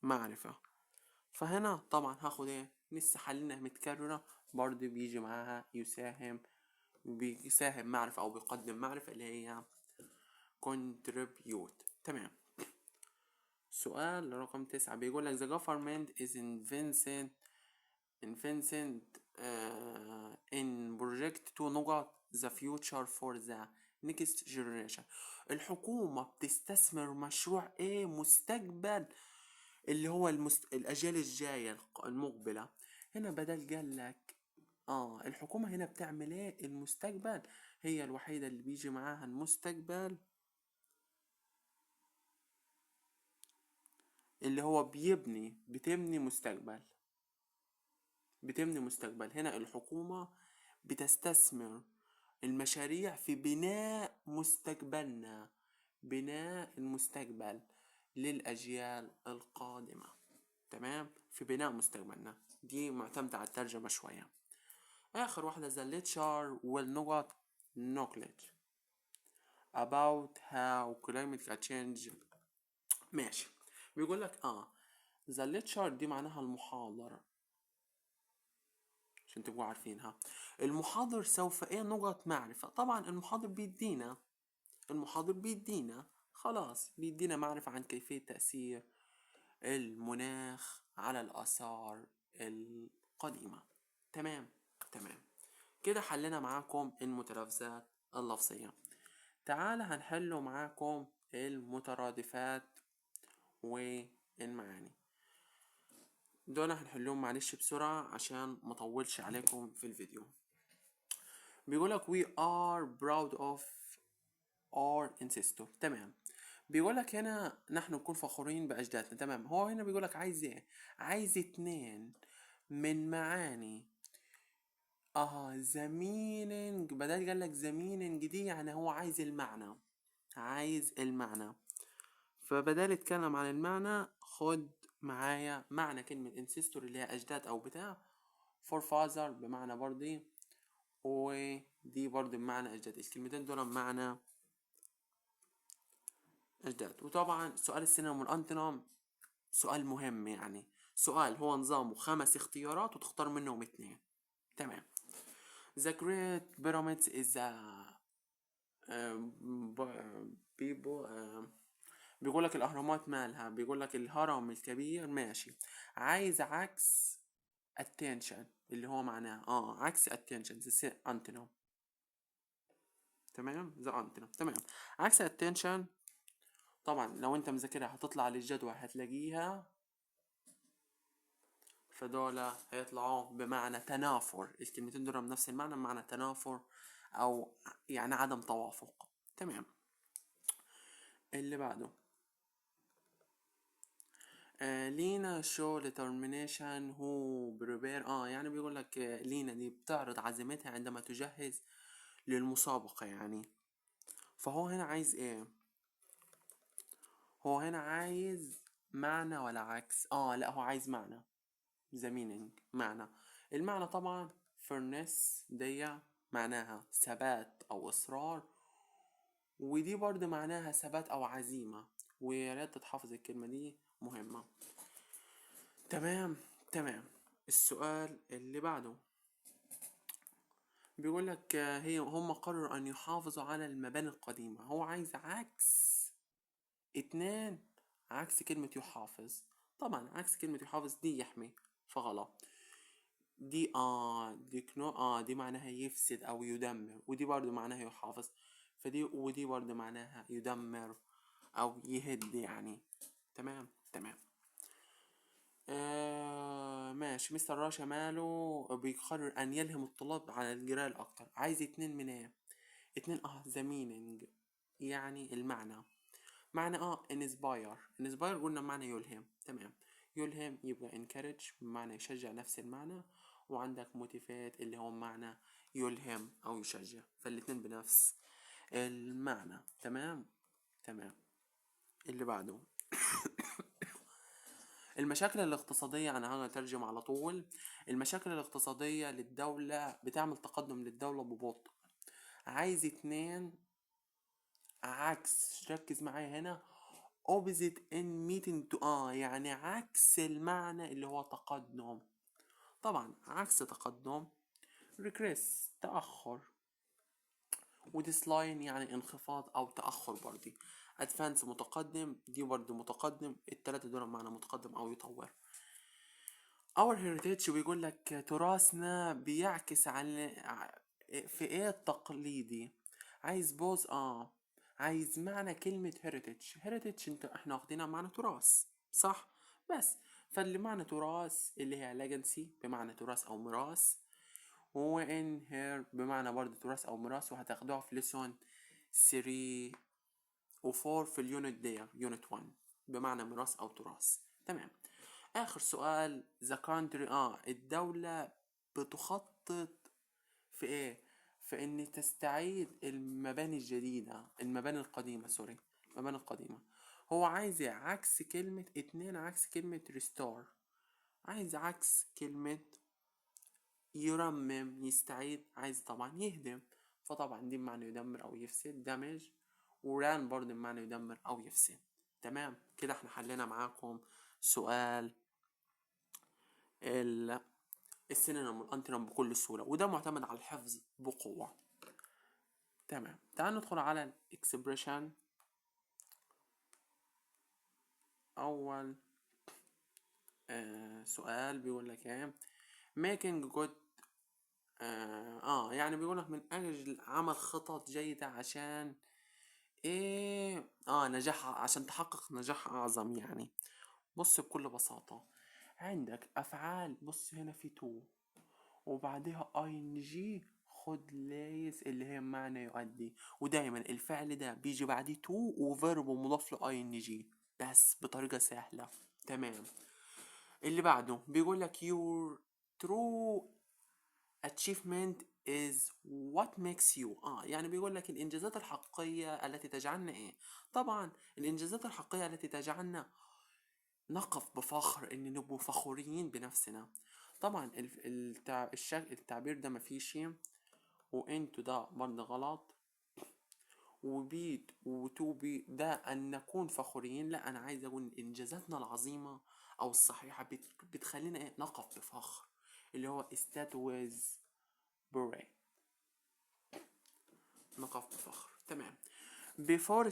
معرفة. فهنا طبعا هاخد ايه، لسه حلنا متكررة برضه بيجي معاها يساهم، بيساهم معرفة أو بيقدم معرفة اللي هي contribute. تمام. سؤال رقم 9 بيقول لك the government is investing in project to نقط the future for the next generation. الحكومة بتستثمر مشروع ايه مستقبل اللي هو الأجيال الجاية المقبلة. هنا بدل قال لك الحكومة هنا بتعمل ايه المستقبل، هي الوحيدة اللي بيجي معاها المستقبل اللي هو بيبني، بتبني مستقبل، بتبني مستقبل. هنا الحكومة بتستثمر المشاريع في بناء مستقبلنا، بناء المستقبل للأجيال القادمة. تمام، في بناء مستقبلنا، دي معتمدة على الترجمة شوية. آخر واحدة the lecturer will نقط knowledge about how climate change. ماشي، بيقول لك the lecturer دي معناها المحاضر عشان تبقوا عارفينها. المحاضر سوف ايه نقط معرفة. طبعا المحاضر بيدينا، المحاضر بيدينا خلاص، بيدينا معرفة عن كيفية تأثير المناخ على الآثار القديمة. تمام تمام، كده حلنا معاكم المتلفزات اللفظية. تعالى هنحله معاكم المترادفات والمعاني، دول هنحلهم معلش بسرعة عشان ما اطولش عليكم في الفيديو. بيقولك we are proud of our ancestor. تمام، بيقولك هنا نحن نكون فخورين بأجدادنا. تمام، هو هنا بيقولك عايز ايه؟ عايز 2 من معاني the meaning. بدل قالك the meaning دي يعني هو عايز المعنى، عايز المعنى، فبدل اتكلم عن المعنى خد معايا معنى كلمة ancestor اللي هي أجداد أو بتاع، forefather بمعنى برضه، ودي برضه بمعنى أجداد، الكلمتين دول بمعنى أجداد. وطبعا سؤال ال synonym وال antonym سؤال مهم، يعني سؤال هو نظامه 5 اختيارات وتختار منهم 2. تمام. The Great Pyramids is a people بيقول لك الأهرامات مالها، بيقول لك الهرم الكبير، ماشي. عايز عكس attention اللي هو معناه عكس attention the antonym. تمام، the antonym. تمام، عكس attention. طبعا لو انت مذاكرها هتطلع للجدول هتلاقيها، فدول هيطلعوا بمعنى تنافر، الكلمتين دول بنفس المعنى، بمعنى تنافر او يعني عدم توافق. تمام. اللي بعده لينا show determination who prepare، يعني بيقول لك لينا دي بتعرض عزيمتها عندما تجهز للمسابقة يعني. فهو هنا عايز ايه؟ هو هنا عايز معنى ولا عكس؟ لا هو عايز معنى، the meaning، معنى. المعنى طبعا firmness دي معناها ثبات او اصرار، ودي برضه معناها ثبات او عزيمة، ويا ريت تتحفظ الكلمة دي مهمة. تمام تمام. السؤال اللي بعده بيقول لك هم قرروا ان يحافظوا على المباني القديمة. هو عايز عكس 2، عكس كلمة يحافظ. طبعا عكس كلمة يحافظ دي يحمي، فغلط. دي دي كنو دي معناها يفسد او يدمر، ودي برضو معناها يحافظ، فدي ودي برضو معناها يدمر او يهد يعني. تمام تمام. ماشي. مستر راشا ماله بيقرر ان يلهم الطلاب على القراءة الاكتر. عايز 2 من ايه؟ 2 the meaning يعني المعنى. معنى inspire. inspire قلنا معنى يلهم. تمام، يلهم يبقى encourage بمعنى يشجع، نفس المعنى. وعندك motivate اللي هو معنى يلهم او يشجع، فالاتنين بنفس المعنى. تمام تمام. اللي بعده المشاكل الاقتصادية، أنا هترجم على طول. المشاكل الاقتصادية للدولة بتعمل تقدم للدولة ببطء. عايز 2 عكس، ركز معايا هنا، opposite in meeting to يعني عكس المعنى اللي هو تقدم. طبعا عكس تقدم regress تأخر، و decline يعني انخفاض أو تأخر برضي. advance متقدم، دي برضه متقدم، التلاتة دول معنى متقدم أو يطور. our heritage بيقول لك تراثنا بيعكس عن في ايه التقليدي. عايز both عايز معنى كلمة heritage. heritage انت احنا واخدينها معنى تراث، صح؟ بس فاللي معنى تراث اللي هي legacy بمعنى تراث او ميراث، و inherit بمعنى برضه تراث او ميراث، وهتاخدوها في lesson 3 و4 في ال unit دي unit 1 بمعنى ميراث او تراث. تمام. اخر سؤال the country الدولة بتخطط في ايه؟ في ان تستعيد المباني الجديدة، المباني القديمة، sorry المباني القديمة. هو عايز عكس كلمة 2، عكس كلمة restore، عايز عكس كلمة يرمم يستعيد، عايز طبعا يهدم، فطبعا دي بمعنى يدمر او يفسد damage، و ruin برضه بمعنى يدمر او يفسد. تمام كده احنا حلينا معاكم سؤال ال synonym وال antonym بكل سهولة، وده معتمد على الحفظ بقوة. تمام، تعال ندخل على ال expression. اول سؤال بيقول لك ايه؟ making good يعني بيقول لك من اجل عمل خطط جيدة عشان ايه؟ نجاح، عشان تحقق نجاح اعظم يعني. بص بكل بساطة عندك افعال، بص هنا في to وبعدها ing، خد leads اللي هي معنى يؤدي، ودايما الفعل ده بيجي بعديه to و verb مضاف له ing بس بطريقة سهلة. تمام. اللي بعده بيقول لك your true achievement is what makes you يعني بيقول لك الإنجازات الحقيقية التي تجعلنا إيه؟ طبعا الإنجازات الحقيقية التي تجعلنا نقف بفخر، إن نبقوا فخورين بنفسنا. طبعا التعبير ده مفيش، وانتو ده برضه غلط، و be و to be ده أن نكون فخورين. لا، أنا عايز أقول إنجازاتنا العظيمة او الصحيحة بتخلينا ايه؟ نقف بفخر، اللي هو state with pride، نقف بفخر. تمام. Before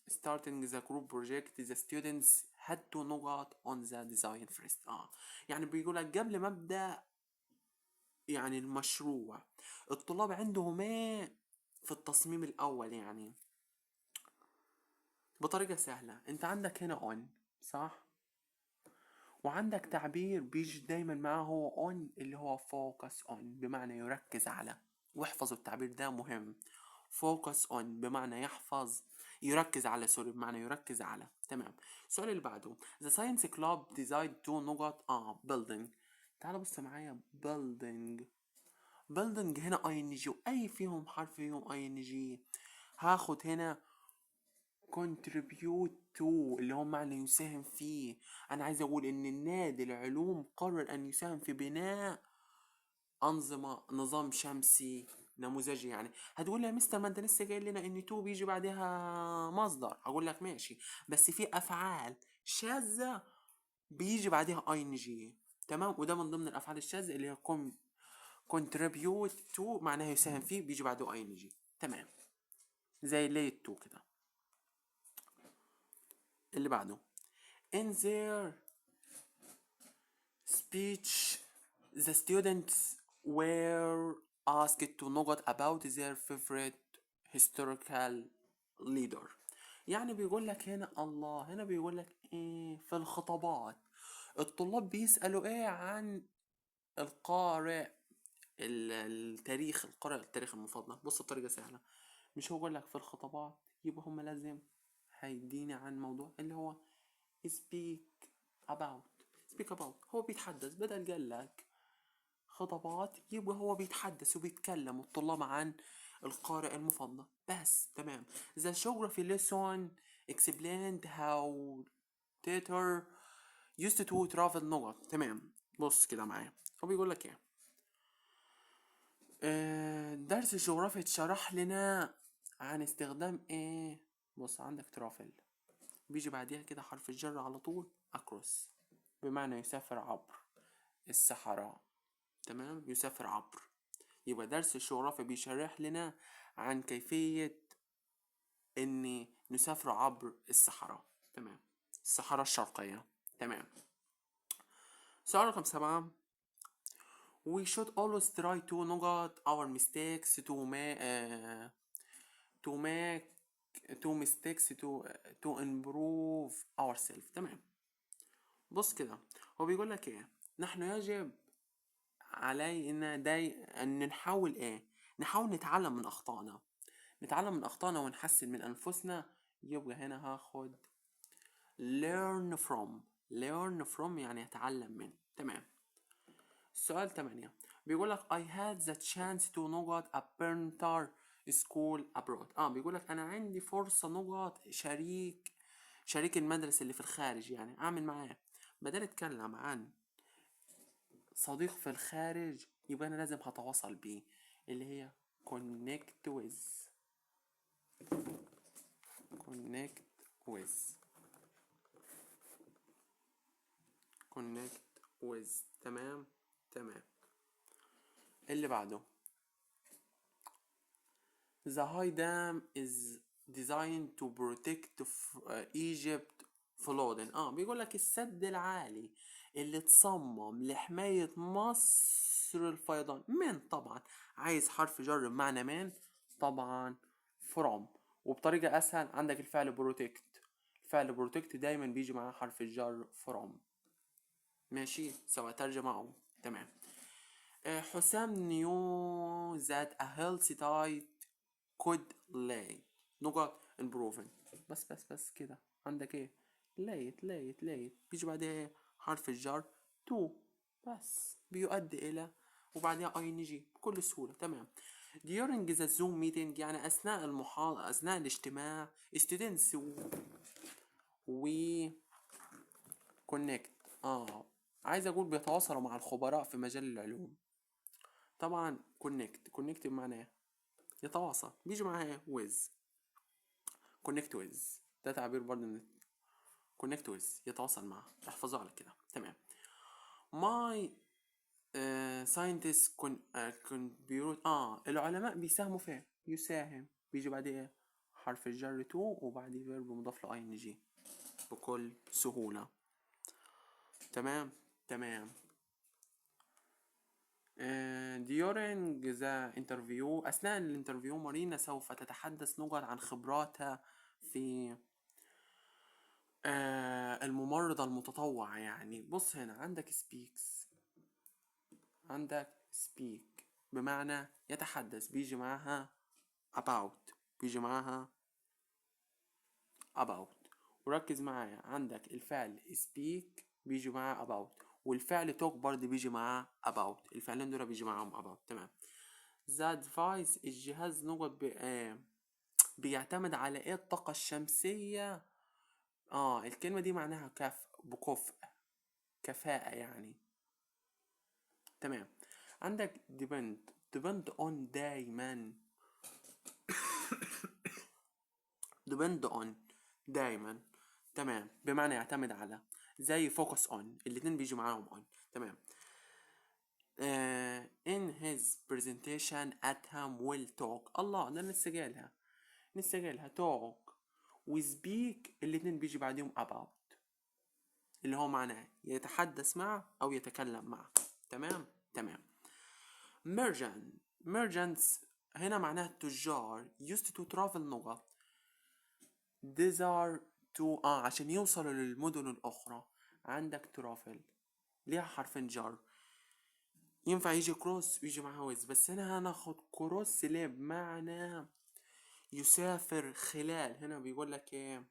starting the group project the students had to نقط on the design first. يعني بيقول لك قبل ما ابدا يعني المشروع الطلاب عندهم ايه في التصميم الاول؟ يعني بطريقة سهلة، انت عندك هنا on صح، وعندك تعبير بيجي دايما معاه هو on اللي هو focus on بمعنى يركز على، واحفظوا التعبير ده مهم، focus on بمعنى يحفظ، يركز على، sorry، بمعنى يركز على. تمام. السؤال اللي بعده the science club decide to نقط building. تعال بص معايا building، building هنا ing، واي فيهم حرف فيهم ing، هاخد هنا contribute to اللي هو معنى يساهم فيه. انا عايز اقول ان النادي العلوم قرر ان يساهم في بناء انظمه نظام شمسي نموذجي. يعني هتقول لي يا مستر ما انت لسه قايل لنا ان to بيجي بعدها مصدر، هقول لك ماشي، بس في افعال شاذه بيجي بعدها ing. تمام، وده من ضمن الافعال الشاذه اللي هي contribute to معناها يساهم فيه، بيجي بعده ing. تمام، زي lead to كده. اللي بعده in their speech the students were asked to نقط about their favorite historical leader. يعني بيقول لك هنا الله، هنا بيقول لك ايه في الخطابات الطلاب بيسألوا ايه عن القارئ التاريخ، القارئ التاريخ المفضل. بص بطريقة سهلة، مش هو بيقول لك في الخطابات، يبقى هما لازم هيديني عن موضوع اللي هو speak about. speak about هو بيتحدث، بدل قال لك خطابات يبقى هو بيتحدث وبيتكلم الطلاب عن القارئ المفضل بس. تمام. The geography lesson explained how Tatar used to travel نقط. تمام، بص كده معايا، هو بيقول لك ايه؟ درس الجغرافيا اتشرح لنا عن استخدام ايه؟ بص عندك travel بيجي بعديها كده حرف الجر على طول across بمعنى يسافر عبر الصحراء. تمام، يسافر عبر. يبقى درس الجغرافيا بيشرح لنا عن كيفية ان نسافر عبر الصحراء. تمام، الصحراء الشرقية. تمام. سؤال رقم 7 we should always try to نقط our mistakes to make to mistakes to improve ourselves. تمام، بص كده هو بيقول لك ايه؟ نحن يجب علينا داي ان نحاول ايه؟ نحاول نتعلم من اخطائنا، نتعلم من اخطائنا ونحسن من انفسنا. يبقى هنا هاخد learn from، learn from يعني يتعلم من. تمام. السؤال 8 بيقول لك I had the chance to نقط a partner school abroad. بيقول لك انا عندي فرصة نقط شريك المدرسة اللي في الخارج، يعني اعمل معاه. بدل اتكلم عن صديق في الخارج يبقى انا لازم هتواصل بيه، اللي هي connect with، connect with، connect with. تمام، تمام. اللي بعده The high dam is designed to protect Egypt flooding. بيقول لك السد العالي اللي اتصمم لحماية مصر الفيضان من، طبعا عايز حرف جر بمعنى من، طبعا from. وبطريقة أسهل عندك الفعل protect، الفعل protect دايما بيجي معاه حرف الجر from، ماشي، سواء ترجمة أو. تمام. حسام knew that a healthy diet could lay نقط improving. بس بس بس كده عندك ايه؟ lead، lead، lead بيجي بعدها ايه؟ حرف الجر to بس بيؤدي الى وبعدها ing بكل سهولة. تمام. During the Zoom meeting يعني اثناء المحاضرة، اثناء الاجتماع students we connect. عايز اقول بيتواصلوا مع الخبراء في مجال العلوم. طبعا connect، connect بمعنى ايه؟ يتواصل، بيجي معاها ايه؟ with، connect with، ده تعبير برضه من connect with يتواصل مع، احفظوا على كده. تمام. my scientist contribute العلماء بيساهموا فين؟ يساهم بيجي بعديه ايه؟ حرف الجر to وبعديه verb مضاف له ing بكل سهولة. تمام تمام. During the interview، أثناء ال interview مارينا سوف تتحدث نقط عن خبراتها في الممرضة المتطوعة. يعني بص هنا عندك speaks، عندك speak بمعنى يتحدث، بيجي معاها about، بيجي معاها about. وركز معايا، عندك الفعل speak بيجي معاه about، والفعل talk برضه بيجي معاه about، الفعلين دول بيجي معاهم about. تمام. The device الجهاز نقط بيعتمد على ايه؟ الطاقة الشمسية. الكلمة دي معناها كف، بكفء، كفاءة يعني. تمام. عندك depend، depend on دايما، depend on دايما. تمام، بمعنى يعتمد على، زي focus on، الاتنين بيجي معاهم on. تمام. In his presentation أدهم will talk. الله، ده لسه جايلها، لسه جايلها talk و speak، الاتنين بيجي بعديهم about، اللي هو معناه يتحدث مع أو يتكلم مع. تمام تمام. merchant، merchants هنا معناها التجار، used to travel نقط desire to عشان يوصلوا للمدن الأخرى. عندك travel ليها حرفين جر، ينفع يجي cross ويجي معاها with، بس هنا هناخد cross ليه؟ بمعنى يسافر خلال. هنا بيقول لك ايه؟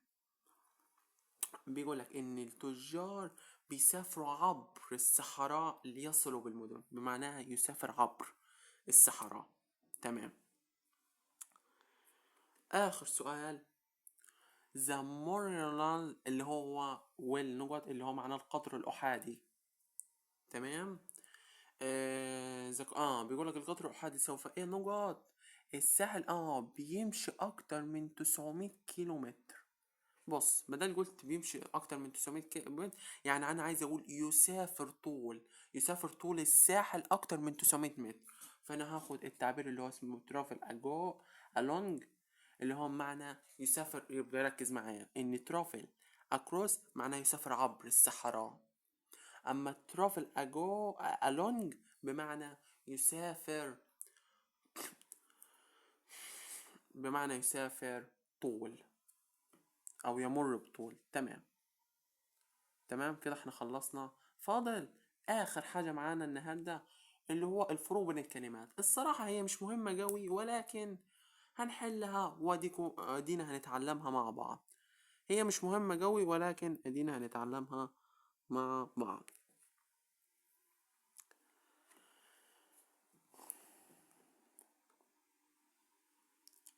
بيقول لك ان التجار بيسافروا عبر الصحراء ليصلوا بالمدن، بمعناها يسافر عبر الصحراء. تمام. اخر سؤال، the monorail اللي هو will نقط اللي هو معناه القطر الأحادي. تمام. بيقول لك القطر الأحادي سوف ايه نقط الساحل، بيمشي أكتر من 900 كيلو متر. بص، بدل قلت بيمشي أكتر من 900 كيلو متر، يعني أنا عايز أقول يسافر طول، يسافر طول الساحل أكتر من 900 متر، فأنا هاخد التعبير اللي هو اسمه travel along اللي هو معنى يسافر. يبقى ركز معايا إن travel across معناه يسافر عبر الصحراء، أما travel along بمعنى يسافر، بمعنى يسافر طول أو يمر بطول. تمام تمام كده احنا خلصنا. فاضل آخر حاجة معانا النهاردة اللي هو الفروق بين الكلمات. الصراحة هي مش مهمة قوي، ولكن هنحلها وادينا هنتعلمها مع بعض. هي مش مهمة قوي ولكن ادينا هنتعلمها مع بعض.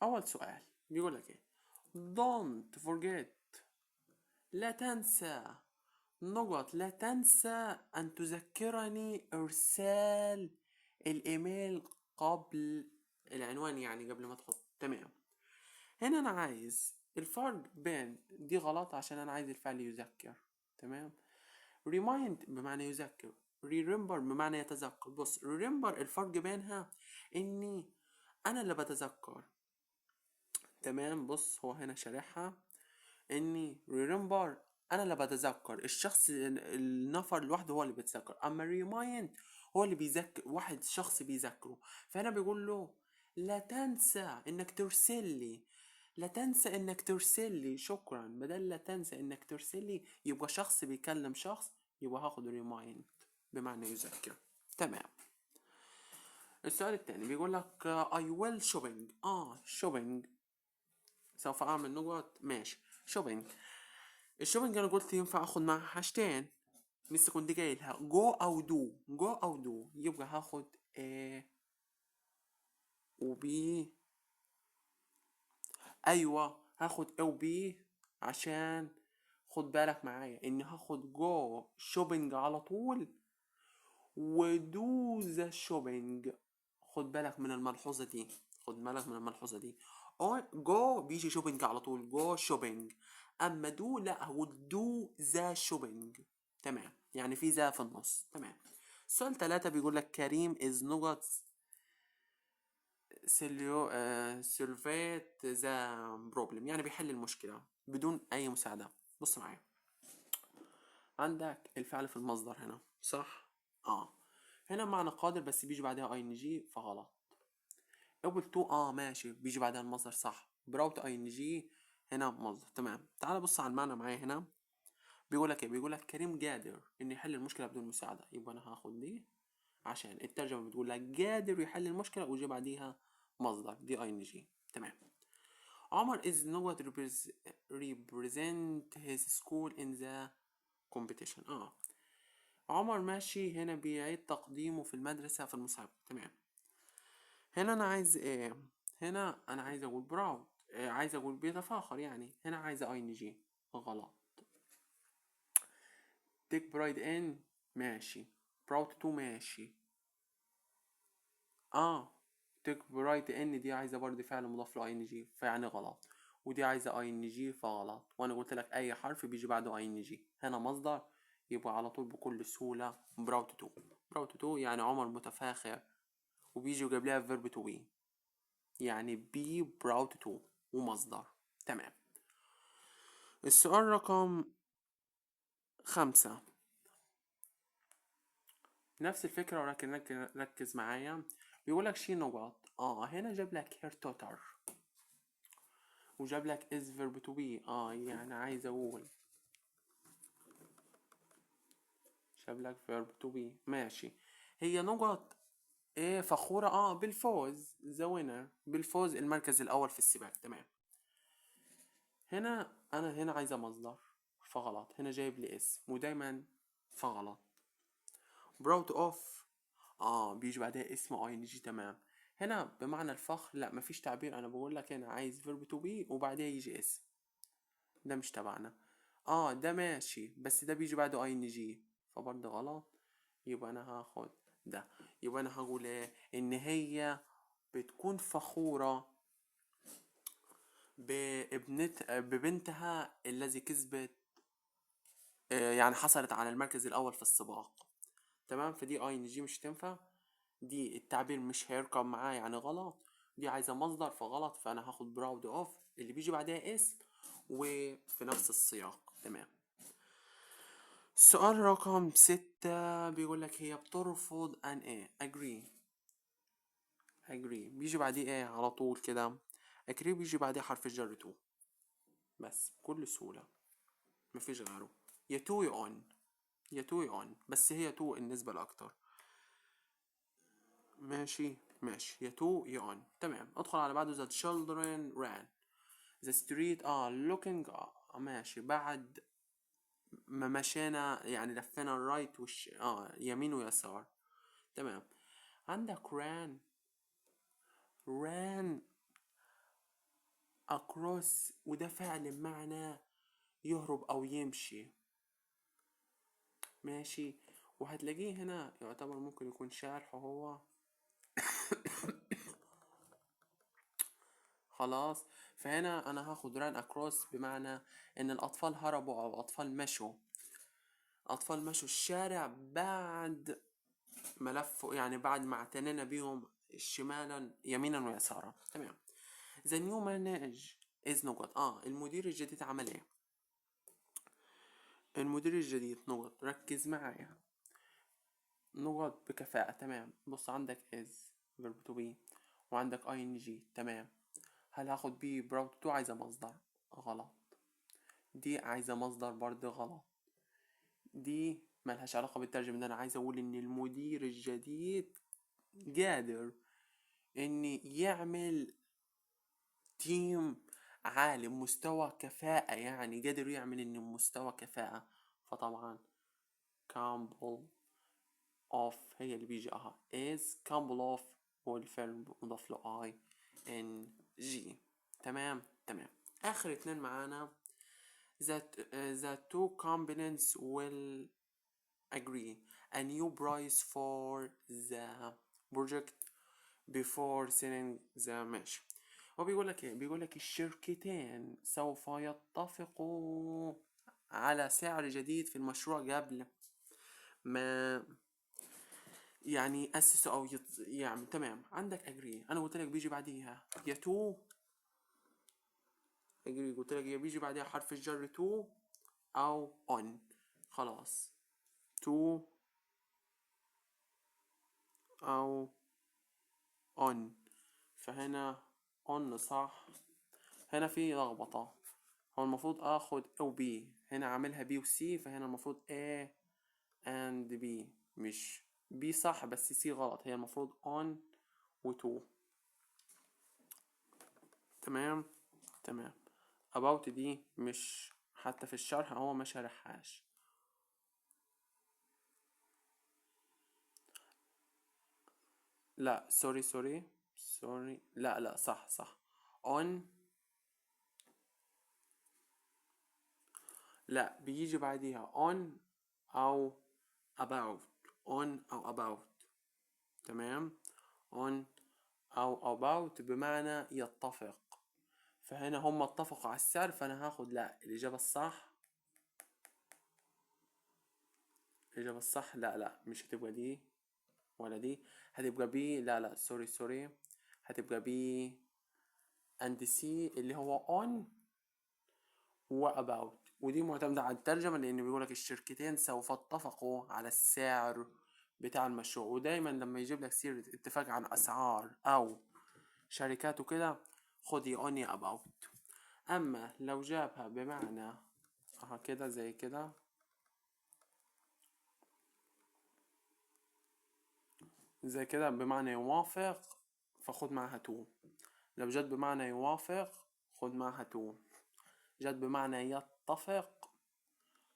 أول سؤال بيقول لك إيه؟ Don't forget، لا تنسى نقط، لا تنسى أن تذكرني إرسال الإيميل قبل العنوان، يعني قبل ما تحط. تمام. هنا أنا عايز الفرق بين دي غلط عشان أنا عايز الفعل يذكر. تمام. remind بمعنى يذكر، remember بمعنى يتذكر. بص remember الفرق بينها إني أنا اللي بتذكر. تمام. بص هو هنا شارحها إني remember أنا اللي بتذكر، الشخص النفر لوحده هو اللي بيتذكر، أما remind هو اللي بيذكر، واحد شخص بيذكره. فهنا بيقول له لا تنسى إنك ترسل لي، لا تنسى إنك ترسل لي، شكرا. بدل لا تنسى إنك ترسل لي يبقى شخص بيكلم شخص، يبقى هاخد remind بمعنى يذكر. تمام. السؤال التاني بيقول لك I will shopping. Shopping سوف أعمل نقط، ماشي. shopping، ال shopping أنا قلت ينفع آخد معها حاجتين، لسه كنت جايلها go أو do، go أو do، يبقى هاخد A و B. أيوة هاخد A و B عشان خد بالك معايا إن هاخد go shopping على طول و do the shopping. خد بالك من الملحوظة دي، خد بالك من الملحوظة دي. go بيجي shopping على طول، go shopping. اما do لا، هو do the shopping. تمام، يعني في the في النص. تمام. السؤال 3 بيقول لك كريم is نقط سيليو solved the problem، يعني بيحل المشكلة بدون أي مساعدة. بص معايا، عندك الفعل في المصدر هنا، صح؟ هنا معنى قادر بس بيجي بعدها ing فغلط. able to ماشي، بيجي بعدها المصدر صح. proud ing هنا مصدر. تمام. تعال بص على المعنى معايا هنا، بيقول لك ايه؟ بيقول لك كريم قادر انه يحل المشكلة بدون مساعدة، يبقى انا هاخد دي عشان الترجمة بتقول لك قادر يحل المشكلة ويجي بعديها مصدر دي ing. تمام. عمر is not represent his school in the competition. عمر ماشي هنا بيعيد تقديمه في المدرسة في المسابقة. تمام. هنا أنا عايز إيه؟ هنا أنا عايز أقول proud، عايز أقول بيتفاخر يعني. هنا عايز ing غلط. take pride in ماشي، proud to ماشي. Take pride in دي عايزة برضه فعل مضاف له ing فيعني غلط، ودي عايزة ing فغلط، وانا قلت لك اي حرف بيجي بعده ing هنا مصدر، يبقى على طول بكل سهولة proud to. proud to يعني عمر متفاخر، وبيجي قبلها verb to be يعني be proud to ومصدر. تمام. السؤال رقم 5 نفس الفكرة ولكن ركز معايا. بيقول لك she نقط، هنا جاب لك her daughter وجاب لك is verb to be، يعني عايز اقول جاب لك verb to be ماشي. هي نقط ايه؟ فخورة بالفوز، the winner، بالفوز المركز الاول في السباق. تمام. هنا انا هنا عايزة مصدر فغلط، هنا جايب لي اسم ودايما فغلط. proud of بيجي بعدها اسم ing. تمام. هنا بمعنى الفخر لا مفيش تعبير، انا بقول لك هنا عايز verb to be وبعدها يجي اسم، ده مش تبعنا. ده ماشي بس ده بيجي بعده ing فبرضه غلط، يبقى انا هاخد ده. يبقى انا هقول ايه؟ ان هي بتكون فخورة ببنتها الذي كسبت، يعني حصلت على المركز الاول في السباق. تمام. فدي ing مش تنفع، دي التعبير مش هيركب معاه يعني غلط، دي عايزة مصدر فغلط، فانا هاخد proud of اللي بيجي بعدها اسم وفي نفس السياق. تمام. السؤال رقم 6 بيقول لك هي بترفض ان ايه؟ agree. agree بيجي بعديه ايه على طول كده؟ agree بيجي بعديه حرف الجر to بس بكل سهولة، مفيش غيره، يا to يا on، يا to يا on، بس هي to النسبة الأكتر. ماشي ماشي، يا to يا on. تمام. ادخل على بعده. The children ran the street looking ماشي، بعد ما مشينا يعني لفينا ال right وش يمين ويسار. تمام. عندك ran، ran across وده فعل بمعنى يهرب أو يمشي. ماشي، وهتلاقيه هنا يعتبر ممكن يكون شارحه هو. خلاص. فهنا أنا هاخد ran across بمعنى إن الأطفال هربوا أو أطفال مشوا، أطفال مشوا الشارع بعد ما لفوا، يعني بعد ما اعتنينا بيهم شمالا يمينا ويسارا. تمام. The new manager is نقط. المدير الجديد عمل إيه؟ المدير الجديد نقط، ركز معايا، نقط بكفاءة. تمام. بص عندك is verb to be وعندك ing. تمام. هل هاخد be proud to؟ عايزة مصدر غلط، دي عايزة مصدر برضه غلط، دي ملهاش علاقة بالترجمة. ده أنا عايز أقول إن المدير الجديد قادر إن يعمل تيم عالي مستوى كفاءة، يعني قادر يعمل إن مستوى كفاءة. فطبعا capable of هي اللي بيجي is capable of والفعل مضاف له ing. تمام تمام. آخر اتنين معانا the two companies will agree a new price for the project before sending the ماشي. هو بيقول لك ايه؟ بيقول لك الشركتين سوف يتفقوا على سعر جديد في المشروع قبل ما يعني يأسسوا او يعمل. تمام. عندك agree، انا قلت لك بيجي بعديها يا to agree، قلت لك يا بيجي بعديها حرف الجر to او on، خلاص to او on، فهنا on صح. هنا في لخبطة، هو المفروض اخد A و B، هنا عاملها B و C، فهنا المفروض A and B، مش B صح بس C غلط، هي المفروض on و to. تمام تمام. about دي مش حتى في الشرح هو ما شرحهاش. لا sorry sorry sorry، لا لا صح صح on، لا بيجي بعديها on أو about، on أو about. تمام، on أو about بمعنى يتفق، فهنا هم اتفقوا على السعر، فأنا هاخد لا الإجابة الصح، الإجابة الصح لا لا مش هتبقى دي ولا دي، هتبقى B، لا لا sorry sorry، هتبقى B and C اللي هو on و about، ودي معتمدة على الترجمة لأن بيقولك الشركتين سوف اتفقوا على السعر بتاع المشروع، ودايما لما يجيب لك سيرة اتفاق عن أسعار أو شركات وكده خد يا on يا about. أما لو جابها بمعنى كده زي كده، زي كده بمعنى يوافق، فخد معها to. لو جت بمعنى يوافق خد معها to، جت بمعنى يتفق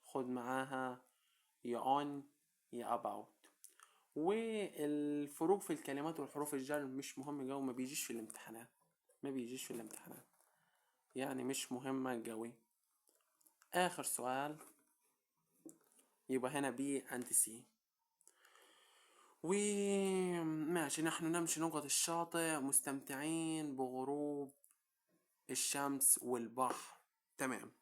خد معاها يا on يا about. والفروق في الكلمات والحروف الجر مش مهم جوي، ما بيجيش في الامتحانات، ما بيجيش في الامتحانات، يعني مش مهمة جوي. آخر سؤال يبقى هنا B and C. وماشي، نحن نمشي نقط الشاطئ مستمتعين بغروب الشمس والبحر. تمام،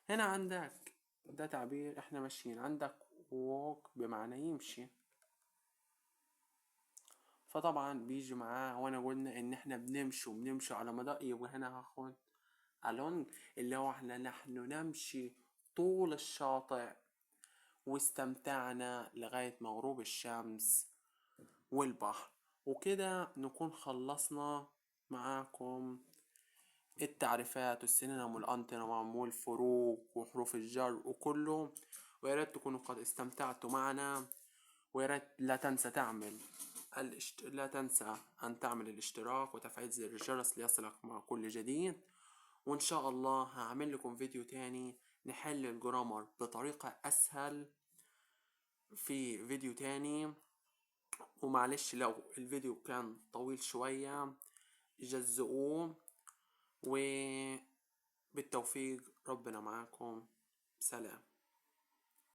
هنا عندك ده تعبير احنا ماشيين، عندك walk بمعنى يمشي، فطبعا بيجي معاه، وانا قلنا ان احنا بنمشي وبنمشي على مدار، يبقى هنا هاخد along اللي هو احنا نحن نمشي طول الشاطئ واستمتعنا لغاية مغروب الشمس والبحر. وكده نكون خلصنا معاكم التعريفات وال synonym وال antonym والفروق وحروف الجر وكله، ويا ريت تكونوا قد استمتعتوا معنا، ويا ريت لا تنسى تعمل لا تنسى أن تعمل الاشتراك وتفعيل زر الجرس ليصلك مع كل جديد. وإن شاء الله هعمل لكم فيديو تاني نحل ال grammar بطريقة أسهل في فيديو تاني. ومعلش لو الفيديو كان طويل شوية جزئوه، وبالتوفيق، ربنا معاكم، سلام.